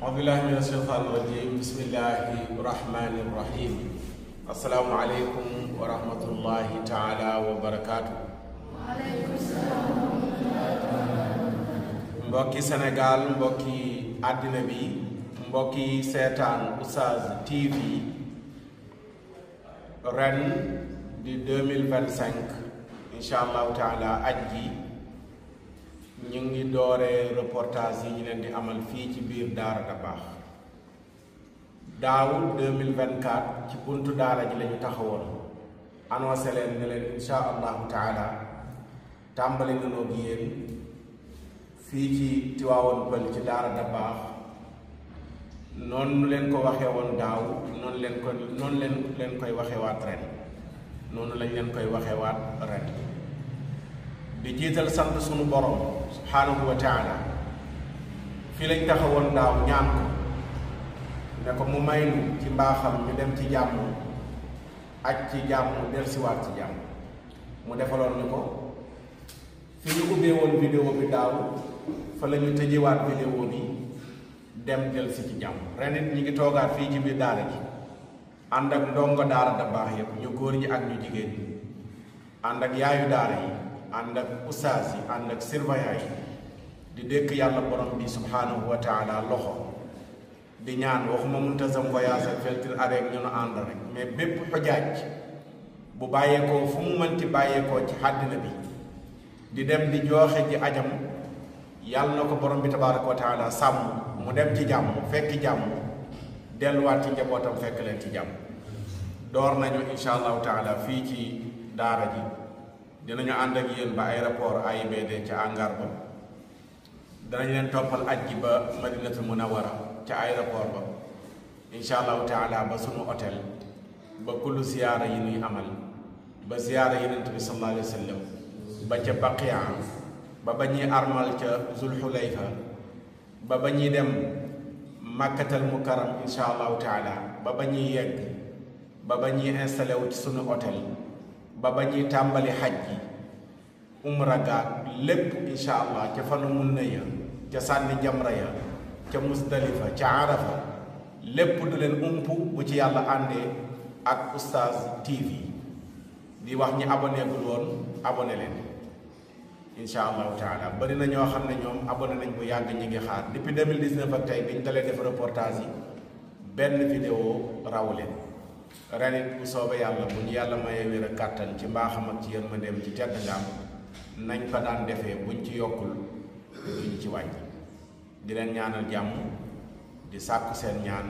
أعوذ بالله من الشيطان الرجيم بسم الله الرحمن الرحيم السلام عليكم ورحمة الله تعالى وبركاته. وعليكم السلام ورحمة الله. mbokki Sénégal mbokki àddina bi mbokki seetaan Oustaz TV ren di 2025 incha allahu taala aj gi ñu ngi dooree reportage yi ñu leen di amal fii ci biir Daara Dabakh. daaw 2024 ci buntu daara ji la ñu taxawoon annoncé leen ne leen incha allahu taala tàmbali nañoo ak yéen fii ci Tiwaawoon Pël ci Daara Dabakh noonu leen ko waxee woon daaw noonu leen koy waxewaat ren noonu lañ leen koy waxewaat ren di jiital sant sunu borom subhaanahu wa taala fii lañ taxawoon daaw ñaan ko ne ko mu may nu ci mbaaxam ñu dem ci jàmm aj ci jàmm dellusiwaat ci jàmm mu defaloon ñu ko fi ñu ubbee woon vidéo bi daaw fa la ñu tëjewaat vidéo bi dem jël si ci jàmm ren it ñi ngi toogaat fii ci biir daara ji ànd ak ndongo Daara Dabakh yëpp ñu góor ñi ak ñu jigéen ñi ànd ak yaayu daara yi ànd ak ustaas yi ànd ak surveillant yi di dékk yàlla borom bi subhaanahu wa taala loxo di ñaan waxuma muntazam voyage ak feltir arek ñu nu ànd rek mais bépp xujaaj bu bàyyeekoo fu mu mënti bàyyeekoo ci àddina bi di dem di jooxe ji ajam yàlla na ko borom bi tabaaraka wa taala sàmm mu dem ci jàmm fekki jàmm delluwaat ci njabootam fekk leen ci jàmm. door nañu insha allahu taala fii ci daara ji dinañu ànd ak yéen ba aéroport AIBD ca hangar ba danañ leen toppal aj ji ba Madinatul Munawwara ca aéroport ba insha allahu taala ba sunu hôtel ba kullu ziyaara yi nuy amal ba ziyaara Yonent bi sallallahu alayhi wa sallam ba ca Baqiya ba ñuy armal ca Zulhulayfa ba ñuy dem Makkatal Mukarram insha allahu taala ba ñuy yegg ba ñuy installé wu ci sunu hôtel ba ñuy tàmbali xaj gi umra gaag lépp insha allah ca fanu mun na ya ca sànni jamra ya ca Musdalifa ca Arafa lépp du leen umpu bu ci yàlla àndee ak Oustaz TV di wax ñi abonné gul woon abonné leen insha allahu taala bari na ñoo xam ne ñoom abonné nañ bu yàgg ñi ngi xaar depuis 2019 ak tey bi ñu dalee def reportage yi benn vidéo raw leen ren it bu soobee yàlla bu ñu yàlla mayee wér a kàttan ci mbaaxam ak ci yërmandeem ci tedd ngaam nañ ko daan defee buñ ci yokkul duñ ci wàññi di leen ñaanal jàmm di sàkku seen ñaan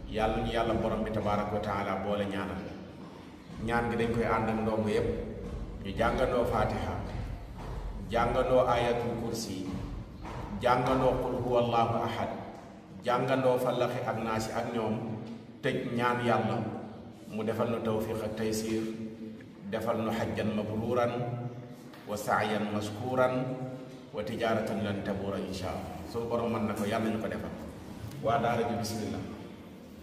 yàlla ñu yàlla borom bi tabaaraka wa taala boole ñaanal ñaan gi dañ koy ànd ak ndongo yépp ñu jàngandoo faatiha jàngandoo ayatul kursi jàngandoo qul huwallahu ahad jàngandoo fallaxi ak naasi ak ñoom tëj ñaan yàlla mu defal nu tawfiq ak taysir defal nu xajjan mabruuran wa saayan maskuuran wa tijaaratan lan tabuura insha allah suñu borom mën na ko yàlla ñu ko defal waa daara ji bismillah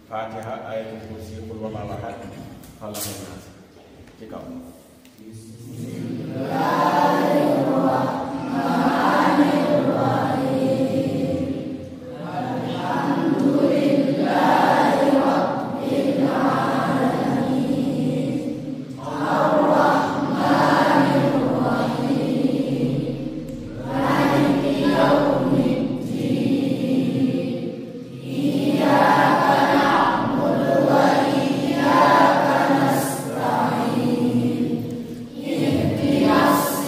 fatiha ayatul kursi qul huwallahu ahad fallaxi ak naasi ci kaw اهدنا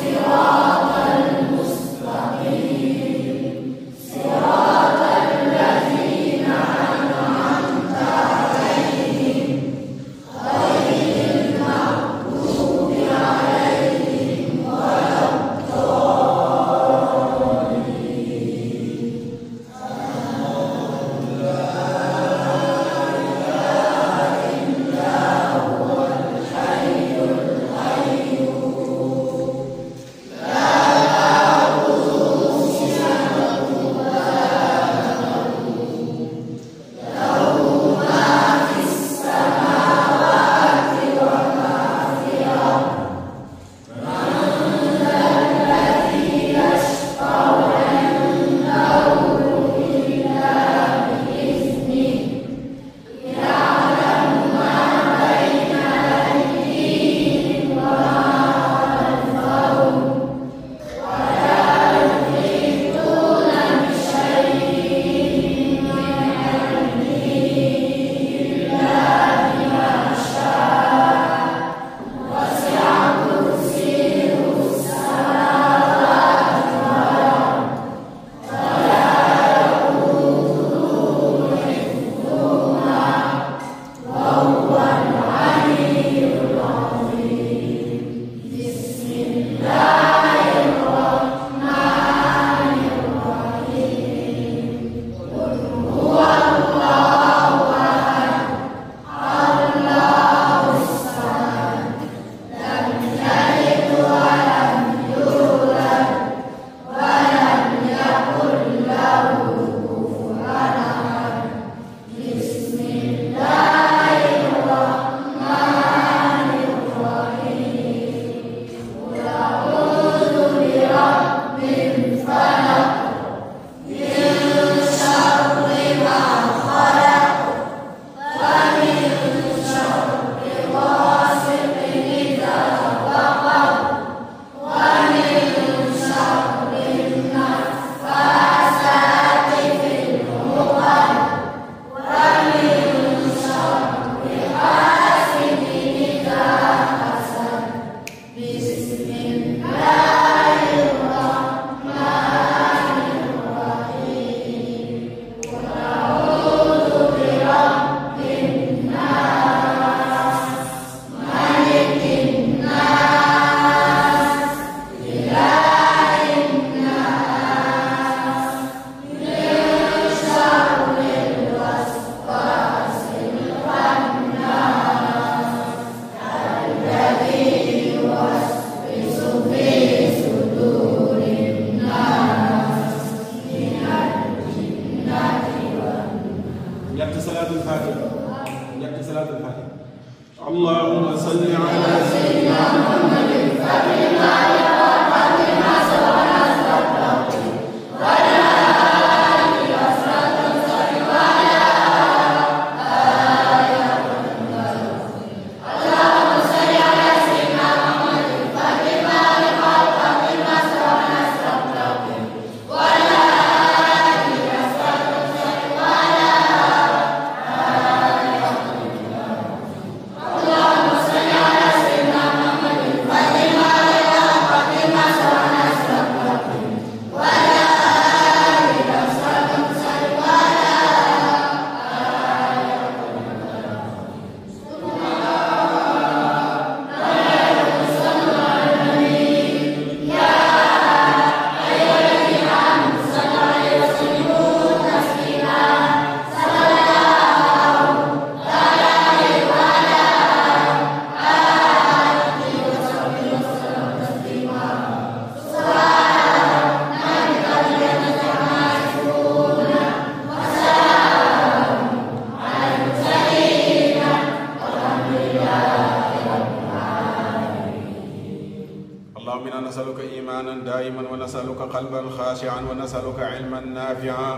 خاشعا ونسألك علما نافعا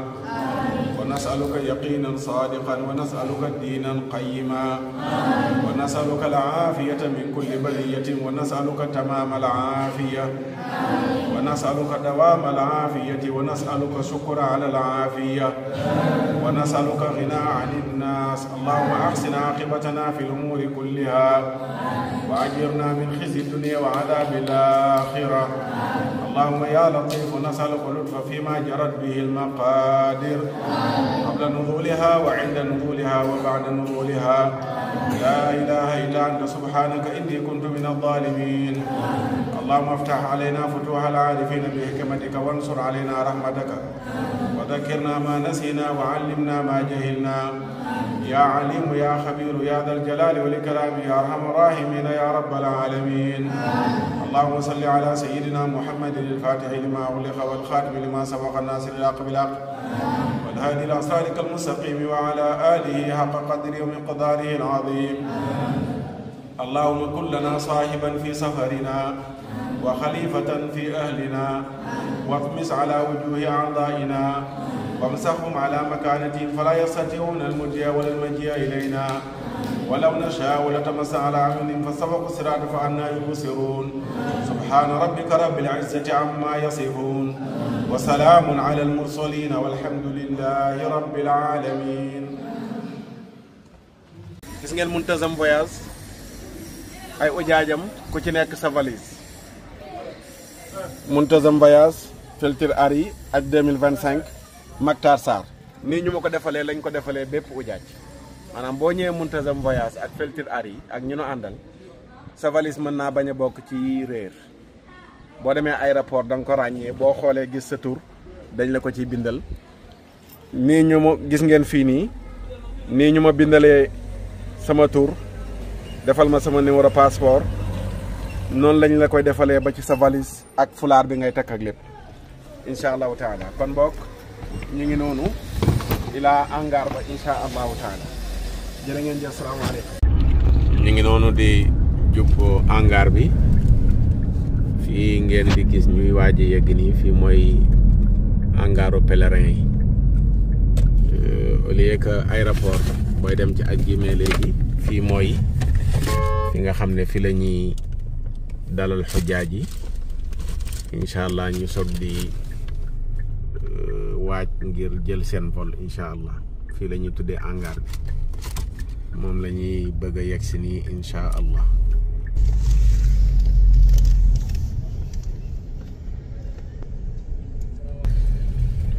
ونسألك يقينا صادقا ونسألك دينا قيما ونسألك العافية من كل بلية ونسألك تمام العافية ونسألك دوام العافية ونسألك شكر على العافية ونسألك غنى عن الناس. اللهم أحسن عاقبتنا في الأمور كلها وأجرنا من خزي الدنيا وعذاب الآخرة. اللهم يا لطيف نسألك اللطف فيما جرت به المقادير قبل نزولها وعند نزولها وبعد نزولها. لا إله إلا أنت سبحانك إني كنت من الظالمين. اللهم افتح علينا فتوح العارفين بحكمتك وانصر علينا رحمتك وذكرنا ما نسينا وعلمنا ما جهلنا. يا عليم يا خبير يا ذا الجلال والإكرام يا أرحم الراحمين يا رب العالمين. اللهم صل على سيدنا محمد الفاتح لما أغلق والخاتم لما سبق الناصر الحق بالحق والهادي إلى صراطك المستقيم وعلى آله حق قدره ومقداره العظيم. اللهم كن لنا صاحبا في سفرنا وخليفة في أهلنا واطمس على وجوه أعضائنا وامسحهم على مكانتهم فلا يستطيعون المجيء ولا المجيء إلينا ولو نشاء لتمس على عيونهم فسبقوا الصراط فأنى يبصرون. سبحان ربك رب العزة عما يصفون وسلام على المرسلين والحمد لله رب العالمين. gis ngeen Muntazam Voyage ay ujaajam ku ci nekk sa valise. Muntazam Voyage Feltir Ari ak 2025 Mactar Sarr nii ñu ma ko defalee lañ ko defalee bépp ujaaj. maanaam boo ñëwee Muntazam Voyage ak Feltir Ari ak ñu nu àndal sa valise mën naa bañ a bokk ci réer. boo demee aéroport da nga ko ràññee boo xoolee gis sa tur dañ la ko ciy bindal. nii ñu ma gis ngeen fii nii ñu ma bindalee sama tur defal ma sama numéro passeport noonu lañ la koy defalee ba ci sa valise ak fulaar bi ngay takk ak lépp incha allahu taala. kon bokk ñu ngi noonu ilaa hangar ba incha allahu taala. jërë ngeen jëf salaamaaleykum. ñu ngi noonu di jub hangar bi fii ngeen di gis ñuy waaj a yegg nii fii mooy hangaru pèlerin yi au lieu que aéroport booy dem ci aj gi mais léegi fii mooy fi nga xam ne fi la ñuy dalal xujjaaj yi incha allah ñu soog di waaj ngir jël seen vol incha allah fii la ñuy tuddee hangar bi moom la ñuy bëgg a yegg si nii incha allah.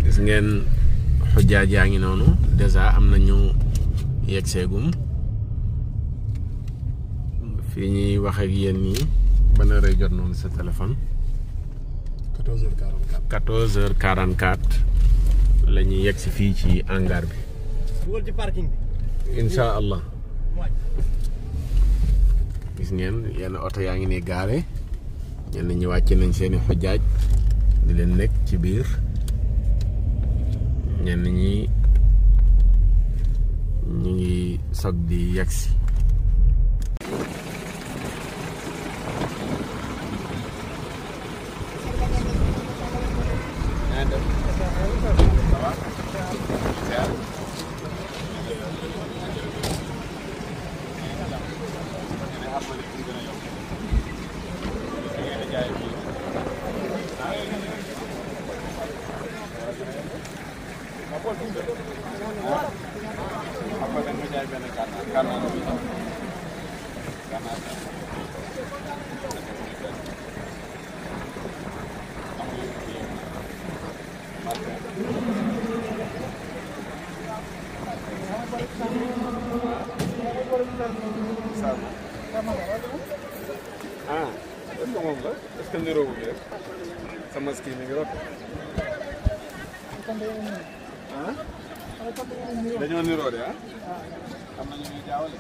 gis ngeen xujjaaj yaa ngi noonu dèjà am na ñu yegg seegum fii ñuy wax ak yéen nii ban heure jot noonu sa téléphone. 14h44 la ñuy yegg si fii ci hangar bi. dugal ci parking bi. incha allah. gis ngeen yenn oto yaa ngi nii gaare ñenn ñi wàcc nañ seeni xujjaaj di leen nekk ci biir ñenn ñi ñu ngi soog di yegg si. ah est-ce que moom la est-ce que niroo bi rek sa masque yi mi ngi rot ah dañoo niroo de ah am na ñu ñuy jaawale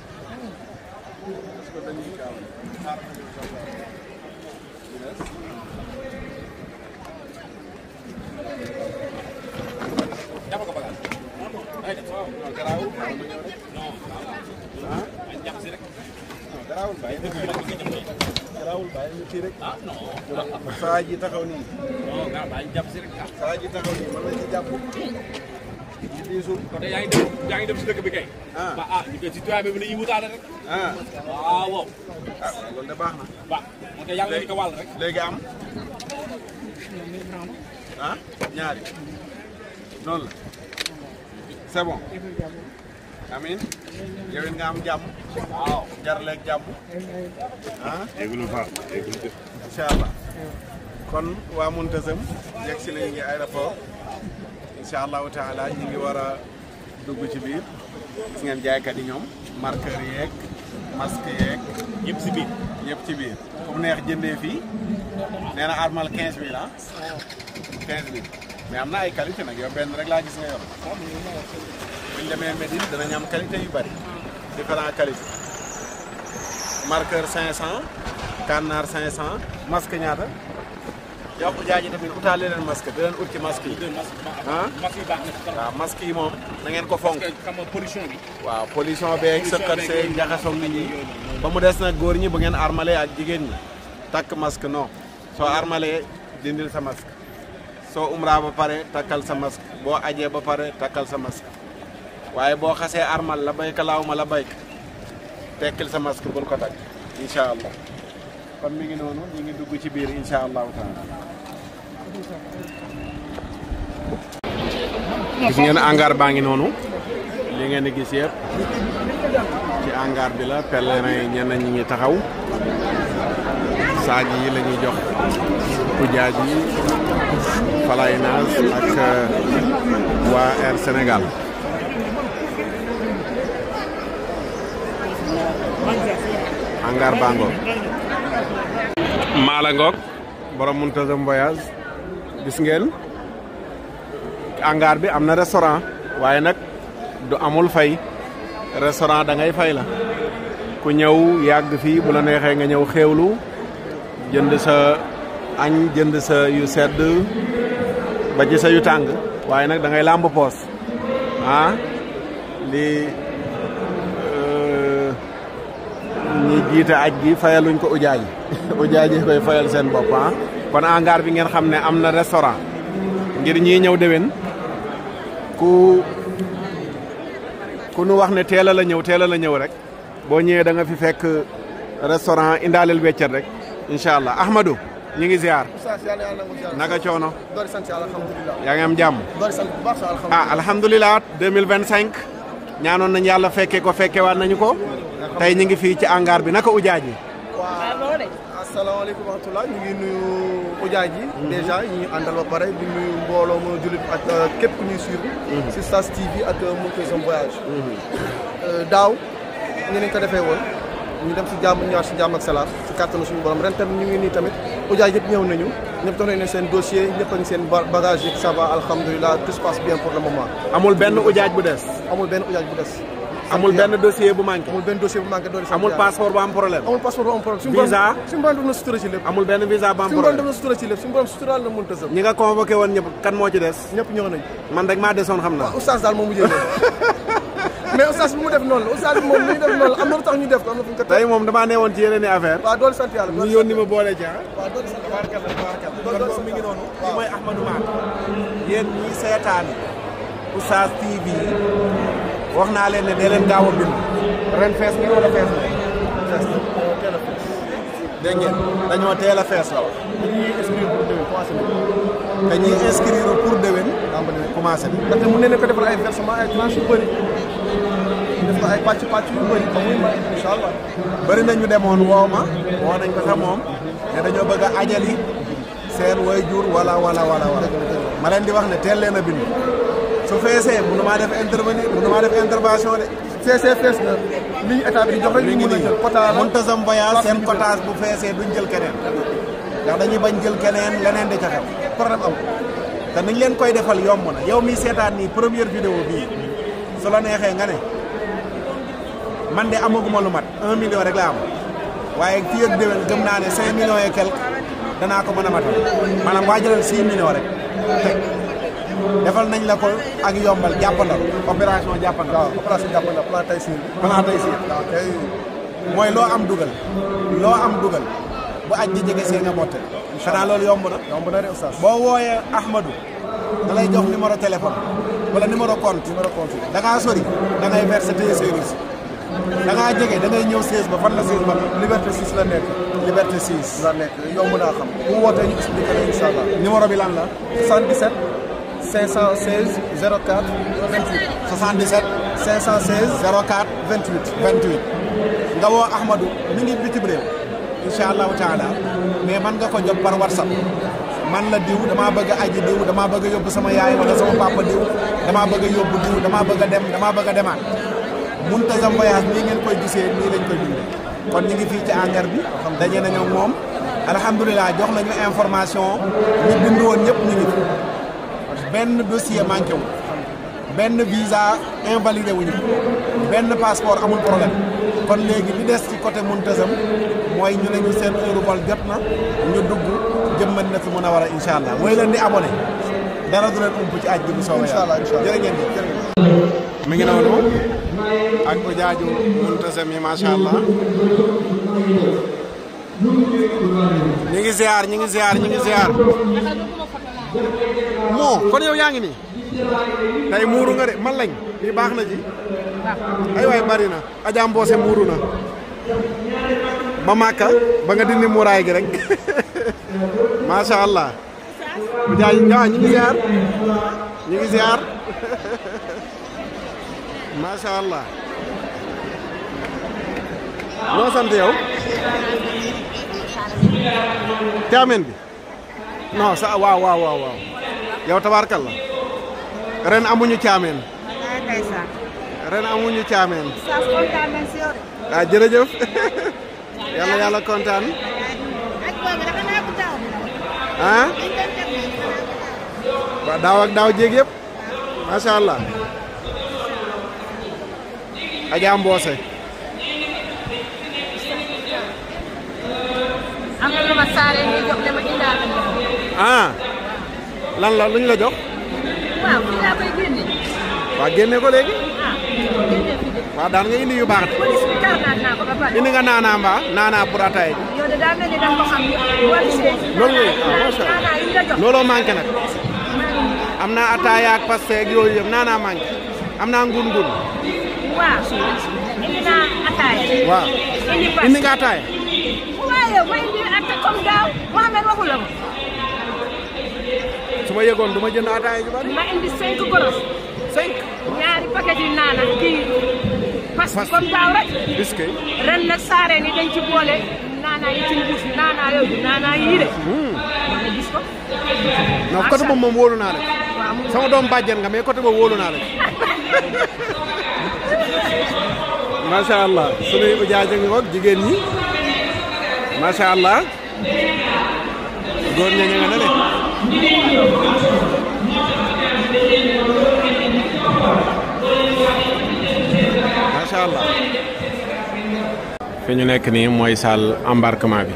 est-ce que dañuy jaawale xaar na ñu dafa ko bagage ay def non garaawul ma ñëw rek non ah ay jax si rek non garaawul bay gaawul bàyyi ñu kii rek. ah non. saa ji taxaw nii. non gars bàyyi jàpp si rek ah. saa ji taxaw nii mën na ci jàpp. di diisul. kon yaa ngi dem si dëkk bi kay. ñu koy citoyen bi dañuy wutaale rek. waaw waaw. loolu de baax na. waaw man kay yàlla nañu ko wàll rek. léegi am. ñaari. noonu la. c'est bon. amin yow it nga am jàmm. waaw jarleeg jàmm. déglu fa déglu def. incha allah kon waa Muntazam yegg si nañu ngi aéroport incha allahu taala ñu ngi war a dugg ci biir gis ngeen jaaykat yi ñoom marqueur yeeg masque yeeg ñëpp si biir. ñëpp ci biir ku mu neex jëndee fii nee na armal 15000 ah 15000 mais am na ay qualité nag yow benn rek laa gis nga yor buñ demee Médine danañ am qualité yu bari différent qualité marqueur 500 cannar 500 masque ñaata yow jaaji tamit utaale leen masque di leen ut ci masque yi masque yi baax na ci kanam. waaw masque yi moom na ngeen ko fonk parce que xam nga pollution bi. waaw pollution beeg sëqat see njaxasoog nit ñi ba mu des nag góor ñi bu ngeen armale ak jigéen ñi takk masque non soo armale dindil sa masque soo umra ba pare takkal sa masque boo ajee ba pare takkal sa masque waaye boo xasee armal la bayka laaw ma la bayka tekkil sa masque bul ko takk incha allah kon mi ngi noonu ñu ngi dugg ci biir incha allahu taala gis ngeen hangar baa ngi noonu li ngeen di gis yëpp ci hangar bi la pèlerin yi ñenn ñi ngi taxaw saag yi la ñuy jox ujaaj yi Flynas ak waa Air Sénégal hangar baa ngoog maala ngoog borom Muntazam voyage gis ngeen hangar bi am na restaurant waaye nag du amul fay restaurant da ngay fay la ku ñëw yàgg fii bu la neexee nga ñëw xéewlu jënd sa añ jënd sa yu sedd ba ci sa yu tàng waaye nag da ngay làmb poos li ñi jiite aj gi fayaluñ ko ujaaj ujaaj yi koy fayal seen bopp kon hangar bi ngeen xam ne am na restaurant ngir ñii ñëw déwén ku nu wax ne teel a la ñëw rek boo ñëwee da nga fi fekk restaurant indaaleel weccet rek incha allah Ahmadou ñu ngi ziar. naka coono. doori sant yàlla alhamdulilah. yaa ngi am jàmm. doori sant bu baax alhamdulilah. alhamdulilah 2025 ñaanoon nañu yàlla fekke waat nañu ko. tey ñu ngi fii ci hangar bi naka ujaaj yi. waaw asalaamaaleykum wa rahmatulah ñu ngi nuyu ujaaj yi. dèjà ñu ngi àndal ba pare di nuyu mbooloo mu jullit ak képp ku ñuy suivre. si Stas TV ak Muntazam voyage. daaw ñu ne ko defee woon ñu dem si jàmm ñaar si jàmm ak salaam si kàttanu suñu borom ren tamit ñu ngi nii tamit ujaaj yëpp ñëw nañu ñëpp doon nañu seen dossier ñëpp a ngi seen bagage yëpp ça va alhamdulilah tout se passe bien pour le moment. amul benn ujaaj bu des. amul benn ujaaj bu des. amul benn dossier bu manqué. amul benn dossier bu manqué doon amul passeport bu am problème. amul passeport bu am problème. visa suñu borom def na sutura ci lépp. amul benn visa bu am suñu borom problème. def na sutura ci lépp suñu borom suturaal na Muntazam. ñi nga convoqué woon ñëpp kan moo ci des. ñëpp ñëw nañu. man rek maa desoon xam naa. waaw oustaz daal moom mujjee ñëw mais oustaz bi mu def noonu la oustaz bi moom li ñu def noonu la am na lu tax ñu def ko am na fu ñu ko tey moom damaa newoon ci yeneen i affaire waaw doole sant yàlla. ñu yónni ma boole ci waaw doole sant yàlla. kon moom mi ngi noonu. kii mooy Ahmadou Mar. yéen ñi seetaan Oustaz TV wax naa leen ne dee leen gaaw a bind. ren fees ngeen wala fees na. fees na dégg ngeen dañoo teel a fees la wax. dañuy inscrire pour déwén commencé na. ndaxte mu ne ne ko defal ay versement ay tranches yu bëri. def ko ay pàcc yu bëri ba muy may incha allah. bëri nañu demoon woo nañ ko sax moom ne dañoo bëgg a ajali seen waajur wala ma leen di wax ne teel leen a bind su feesee mënu maa def intervenir mënu maa def intervention de. fees na li ñu état bi jox rek ñu mën a jël quota la Muntazam voyage seen quotage bu feesee duñ jël keneen ndax dañuy bañ jël keneen leneen di ca xew problème am te niñ leen koy defal yomb na yow mi seetaan nii première vidéo bii su la neexee nga ne man de amaguma lu mat 1 million rek la am waaye fii ak déwén gëm naa ne 5 millions et quelque danaa ko mën a matal maanaam waajalal 6 millions rek teg defal nañ la ko ak yombal jàppandal opération jàppandal. waaw opération jàppandal plan Taysir. plan Taysir. waaw kay. mooy loo am dugal bu aj di jege see nga motte xanaa loolu yomb na. yomb na de oustaz. boo wooyee Ahmadou da lay jox numéro téléphone wala numéro compte. da ngaa sori da ngay verser téye service da ngaa jege da ngay ñëw 16 ba fan la 16 ba. Liberté 6 la nekk. Liberté 6 la nekk yomb naa xam. bu wootee ñu expliqué la incha allah. numéro bi lan la. 77 516 04 28. 77 516 04 28. 28 nga woo Ahmadou mi ngi bitim réew incha allahu taala mais man nga ko jot par WhatsApp man la diw damaa bëgg a aji diw damaa bëgg a yóbbu sama yaay wala sama papa diw damaa bëgg a yóbbu diw damaa bëgg a dem damaa bëgg a demaat Muntazam voyage nii ngeen koy gisee nii lañ koy dundee kon ñu ngi fii ci hangar bi daje nañoo moom alhamdulilah jox nañu information ñu bind woon ñëpp ñu ngi fi benn dossier manqué wu benn visa invalidé wuñu benn passeport amul problème kon léegi li des ci côté Muntazam mooy ñu ne ñu seen heure vol jot na ñu dugg jëmmal na fi mën a war a incha allah mooy leen di abonné dara du leen ump ci aj bi bu soobee incha allah jërë ngeen jëf mi ngi noonu ak ujaaju Muntazam yi macha allah ñi ngi ziar ñi ngi ziar ñi ngi ziar moo kon yow yaa ngi nii tey muuru nga de man lañ lii baax na ci ay waay bari na Adja Mboose muuru na ba Màkka ba nga dindi muuraay gi rek macha allah ujaaj waaw ñi ngi ziar ñi ngi ziar macha allah noo sant yow Thiamène bi non sa waaw waaw waaw waaw yow tabaarkalla ren amuñu Thiamène ren amuñu Thiamène ah jërëjëf yàlla yàlla kontaan ah waaw daaw ak daaw jéeg yëpp macha allah Adja Mboose am na lu ma saare ñu jox dama indaal ah lan la luñ la jox waaw fii laa koy génne waaw génne ko léegi génne fi de waaw daan nga indi yu baax de police bi karnaat naa ko ba pare indi nga naanaa mbaa naanaa pour ataay ji yow de daa mel ni danga ko xam wala see loolu macha allah naanaa yi ñu la jox looloo manqué nag am naa ataaya ak paste ak yooyu yëpp naanaa manqué am naa ngun-ngun waaw indi naa ataaya waaw indi pas indi nga ataaya waaye ma indi atta comme daaw Mohamed waxu la ko su ma yëgoon du ma jënd ataaya ju bari ma indi 5 goros 5 ñaari paquet yi naana kii parce que comme daaw rek biscuit ren nag saare ni dañ ci boole naanaa yi ci mbuus naanaa yooyu naanaa yii de nga gis ko non côté boobu moom wóolu naa la waaw mu sama doom bàjjen nga mais côté boobu wóolu naa la macha allah sunuy ujaaja ngi woog jigéen ñi macha allah góor ña nga ne de macha allah fi ñu nekk nii mooy salle embarquement bi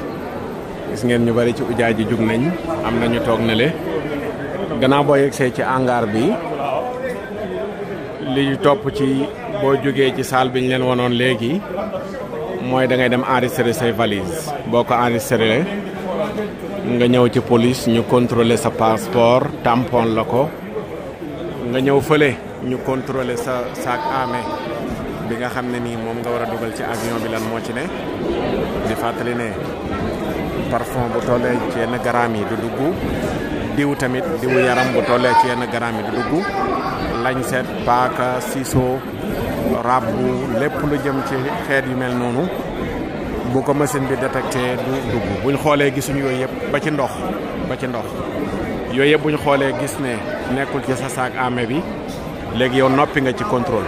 gis ngeen ñu bari ci ujaaji jug nañ am na ñu toog ne le gannaaw boo yegsee ci hangar bi li topp ci boo jógee ci salle bi ñu leen wanoon léegi mooy da ngay dem enregistrer say valise boo ko enregistré nga ñëw ci police ñu contrôler sa passeport tampon la ko nga ñëw fële ñu contrôler sa sac à main bi nga xam ne nii moom nga war a dugal ci avion bi lan moo ci ne di fàttali ne parfum bu tollee ci yenn garaam yi du dugg diw tamit diwu yaram bu tollee ci yenn garaam yi du dugg lañset paaka ciseau rabbu lépp lu jëm ci xeet yu mel noonu bu ko machine bi détecté du dugg buñ xoolee gisuñu yooyu yëpp ba ci ndox yooyu yëpp buñ xoolee gis ne nekkul ci sa sac à main bi léegi yow noppi nga ci contrôle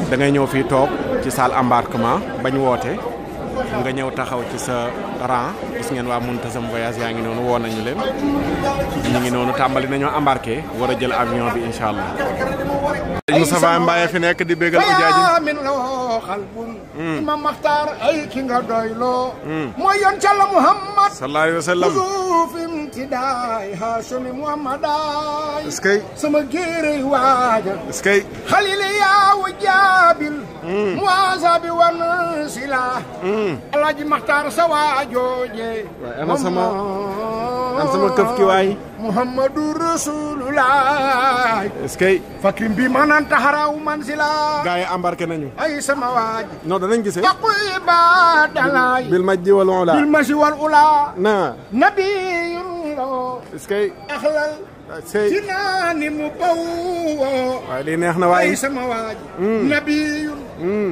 da ngay ñëw fii toog ci salle embarquement bañ woote nga ñëw taxaw ci sa rang gis ngeen waa Muntazam voyage yaa ngi noonu woo nañu leen ñu ngi noonu tàmbali nañoo embarqué war a jël avion bi incha allah. Moustapha Mbaye fi nekk di bégal ujaaji min loo xalbun imam Maxtaar ay ki nga doyloo mooy yoon càlla Muhammad sallallahu alayhi wa sallam suuf imtidaay haashimi Muhammadaay est-ce que sama géere waaja est-ce que xalili yaa wa jaabil muasa bi wan sila Alaaji Maxtaar sa waajooje waay ana sama këf ki waay Muhammadu Rasulullah est-ce que fakrim bi manan taxaraw man si la gars yi embarqué nañu ay sama waaji non danañ gisee taqwi ba dalay bil majdi wal ula bil masi wal ula na nabiyun lo est-ce que axlal sey ci naani mu baw waaye lii neex na waay ay sama waaji nabiyun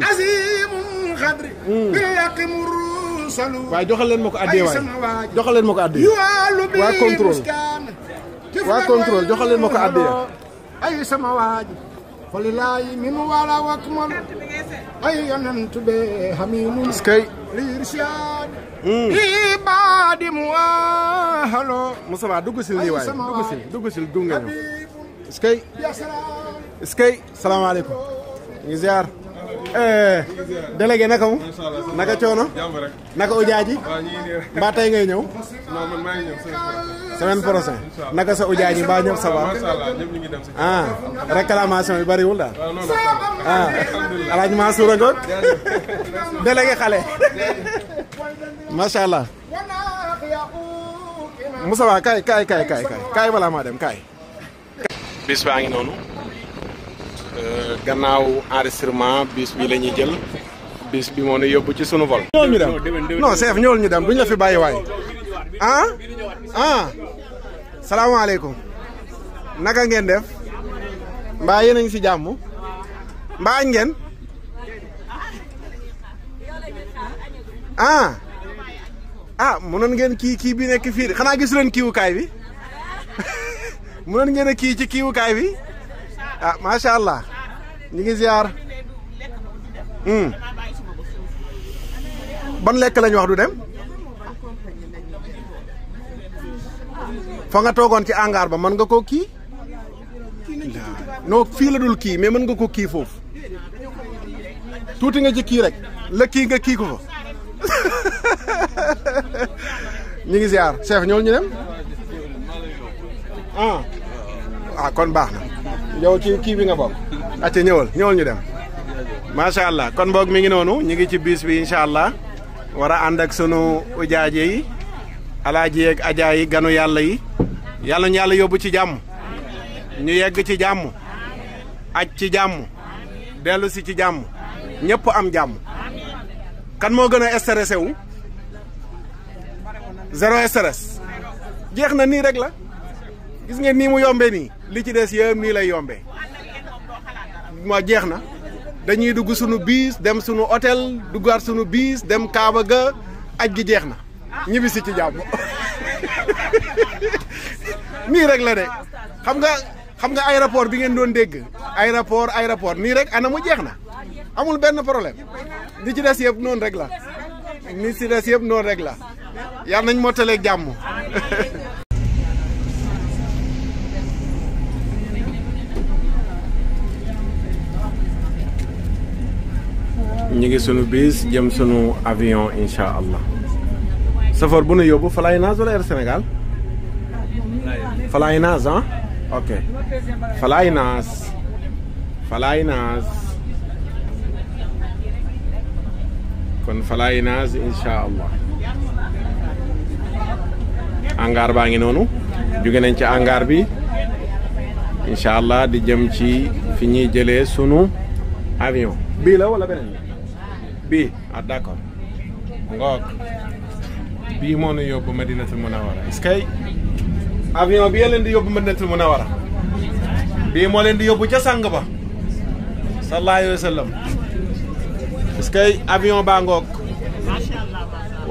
azimun xadri bil yaqi mursalu waaye joxal leen ma ko addee waay joxal leen ma ko addee waa contrôle waa contrôle joxal leen ma ko addee ay sama waaji falilaayi min wala wakmal ay yonent be hamimun skay lirshad ibadi muahalo Moussa dugg sil nii waay dugg sil gunge ñu skay salaamaaleykum ngi ziar délégué naka mu naka coono naka ujaaji mbaa tey ngay ñëw non man maa ngi ñëw semaine prochaine naka sa ujaaji mbaa ñëpp ça va ah réclamation yi bariwul daal ah Alaaji Mansour ngoog délégué xale macha allah Moussa Ba kaay balaa maa dem kaay bis baa ngi noonu gannaaw enregistrement bis bi la ñuy jël bis bi moo ñu yóbbu ci sunu vol. ñëwal ñu dem non chef ñëwal ñu dem duñ la fi bàyyi waay salaamaaleykum naka ngeen def mbaa yéen a ngi si jàmm mbaa añ ngeen mënoon ngeen kii bi nekk fii xanaa gisu leen kiiwukaay bi mënoon ngeen a kii ci kiiwukaay bi macha allah ñu ngi ziar ban lekk lañ wax du dem fa nga toogoon ci hangar ba mën nga ko kii non fii la dul kii mais mën nga ko kii foofu tuuti nga ci kii rek la kii nga kii ko fa ñu ngi ziar chef ñëwul ñu dem kon baax na yow ci kii bi nga bokk acca ñëwal ñu dem macha allah kon boog mi ngi noonu ñu ngi ci bis bi incha allah war a ànd ak sunu ujaaje yi alaaji yeeg ajaa yi ganu yàlla yi yàlla ñu yàlla yóbbu ci jàmm ñu yegg ci jàmm aj ci jàmm dellu si ci jàmm ñëpp am jàmm kan moo gën a stressé wu zéro stress jeex na nii rek la gis ngeen nii mu yombee nii li ci des yëpp nii lay yombee moo jeex na dañuy dugg sunu biis dem sunu hôtel duggaat sunu biis dem Kaaba ga aj gi jeex na ñibbisi ci jàmm nii rek la de xam nga aéroport bi ngeen doon dégg aéroport nii rek ana mu jeex na amul benn problème li ci des yëpp noonu rek la ni ci des yëpp noonu rek la yàlla nañ mottaleeg jàmm ñu ngi sunu bis jëm sunu avion incha allah safar bu nu yóbbu Flynas wala Air Sénégal Flynas ok Flynas kon Flynas incha allah hangar baa ngi noonu jóge nañ ci hangar bi incha allah di jëm ci fi ñuy jëlee sunu avion bii la wala beneen bii d'accord ngoog bii moo ñu yóbbu Madinatul Munawwara est-ce que avion bi leen di yóbbu Madinatul Munawwara bii moo leen di yóbbu ca sang ba sallallahu alayhi wa sallam est-ce que avion baa ngoog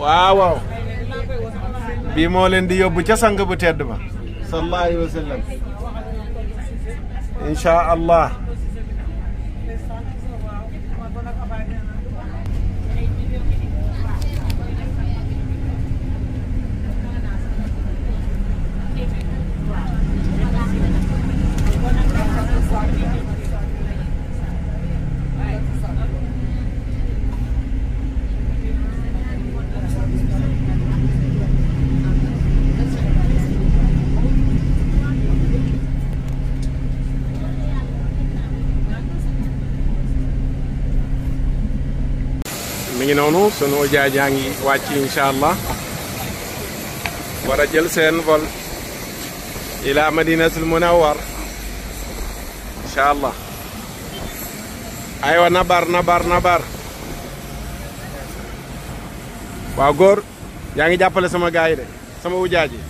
waaw bii moo leen di yóbbu ca sang bu tedd ba sallallahu alayhi wa sallam insha allah ngi noonu sunu ujaaj yaa ngi wàcc incha allah war a jël seen vol ila madinatul munawwar incha allah aywa nabar waaw góor yaa ngi jàppale sama gaay de sama ujaaj yi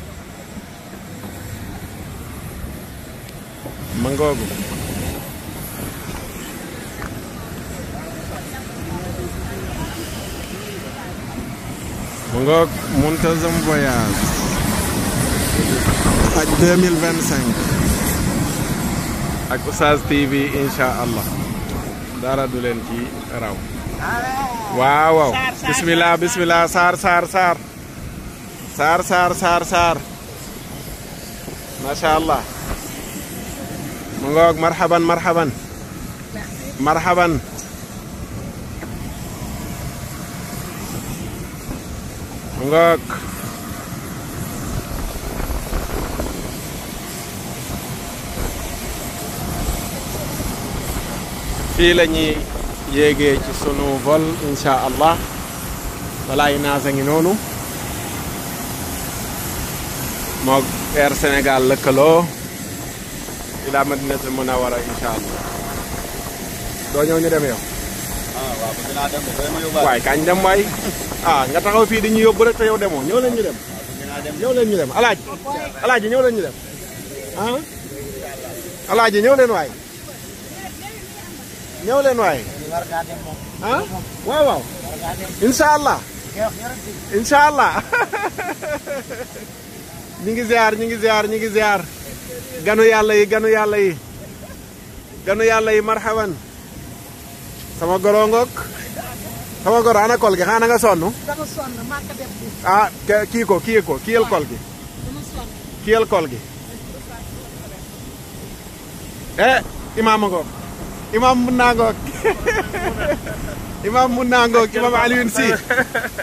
ma ngoogu mu ngoog Muntazam Voyage ak 2025 ak Oustaz TV incha allah dara du leen ci raw waaw bismillah saar masha allah mu ngoog marhaban mu ngoog fii la ñuy yéegee ci sunu vol incha allah walaay naasa ngi noonu moog Air Sénégal lëkkaloo ila Madinatul Munawwara incha allah doo ñëw ñu dem yow. waaw bëgg naa dem waay kañ dem waay nga taxaw fii di ñu yóbbu rek te yow demoo ñëw leen ñu dem. ñëw leen ñu dem alaaji ñëw leen ñu dem alaaji ñëw leen waay. ñëw leen waay waaw incha allah ñi ngi ziar ganu yàlla yi marhaban sama goro ngoog sama goro ana kol gi xanaa nga sonn kiyal kol gi imaam ngoog imam mun naa ngoog imam Alioune Sy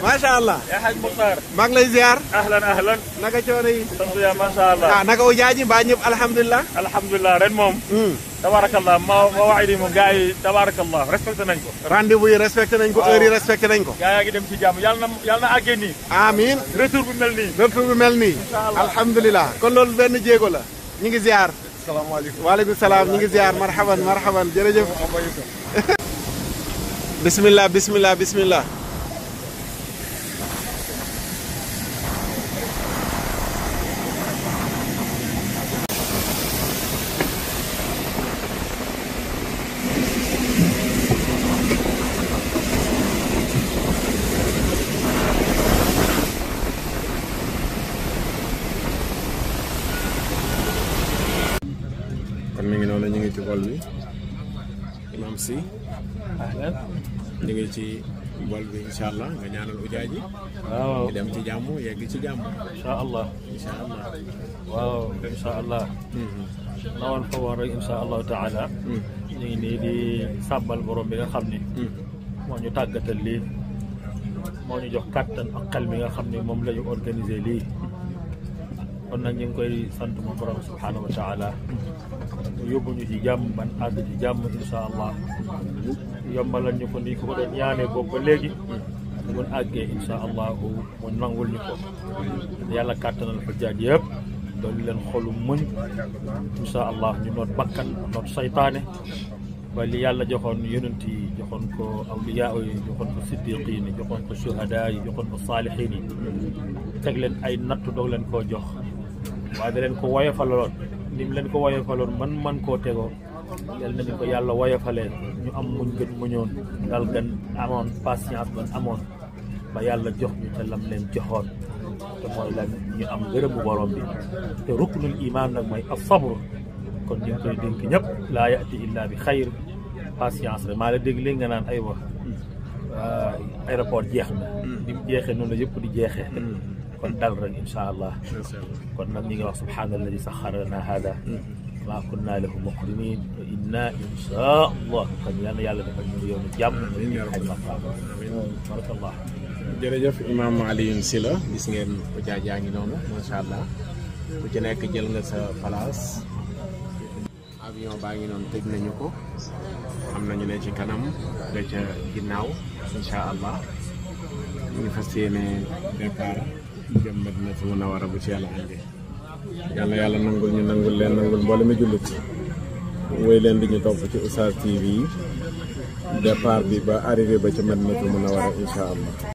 macha allah. yaa Haj Muxtaar. maa ngi lay ziar. ahlan. naka coono yi. sant yaa macha allah. naka ujaaji mbaa ñëpp alhamdulilah. alhamdulilah ren moom. tabarakallah mawaaid yi moom gars yi tabarakallah respecté nañ ko. rendez-vous yi respecté nañ ko heure yi respecté nañ ko. gars yaa ngi dem ci jàmm yàlla na àggee nii. amiin retour bi mel nii. incha allah alhamdulilah. kon loolu benn jéego la ñu ngi ziar. salaamaaleykum waaleykum salaam ñu ngi ziar marhaban jërëjëf. bismillah. kon mi ngi noonu ñu ngi ci vol bi imam si ñu ngi ci vol bi incha allah nga ñaanal ujaaj yi waaw ñu dem ci jàmm yegg ci jàmm incha allah waaw incha allah na woon fa woon rek incha allahu taala ñu ngi nii di sàbbal borom bi nga xam ni moo ñu tàggatal lii moo ñu jox kàttan ak xel mi nga xam ni moom la ñu organiser lii kon nag ñu ngi koy sant moom borom subhanahu wa taala mu yóbbu ñu ci jàmm ban àgg ci jàmm incha allah yombalal ñu ko nii ko doon ñaanee boobu ba léegi mun àggee incha allah mu nangul ñu ko yàlla kàttanal fa jaaj yëpp doon leen xolu muñ incha allah ñu noot bakkan noot saytaane ba li yàlla joxoon yonent yi joxoon ko awliyaa yi joxoon ko siddiqiin yi joxoon ko shuhadaa yi joxoon ko saalihiin yi teg leen ay nattu doog leen koo jox waaye da leen ko woyofaloon ni mu leen ko woyofaloon man koo tegoo yal nañu ko yàlla woyofalee ñu am muñ gën muñoon dal gën amoon patience ban amoon ba yàlla jox ñu te lam leen joxoon te mooy lan ñu am gërëmu borom bi te ruknul iman nag mooy as-sabr kon ñu ngi koy dénk ñëpp laa yati illa bi xayr patience rek maa la dégg léegi nga naan ay wax aéroport jeex na ni mu jeexee noonu la yëpp di jeexee kon dal rek insha allah kon nag ñi ngi wax subhaana alladi saxara lana hada ma kunna lahu muqrinin wa inna insha allah kon yal na yàlla defal ñu yoonu jàmm xaj barakallah jërëjëf imam Alioune Sy la gis ngeen ujaaj yaa ngi noonu macha allah ku ci nekk jël nga sa place avion baa ngi noonu tëj nañu ko am nañu ne ci kanam da ca ginnaaw incha allah ñu ngi fas yéene départ jëm Madinatul Munawwara bu ci yàlla andee yàlla yàlla nangul ñu nangul leen nangul mboolem mi jullit wéy leen di ñu topp ci Oustaz TV départ bi ba arrivé ba ci Madinatul Munawwara incha allah.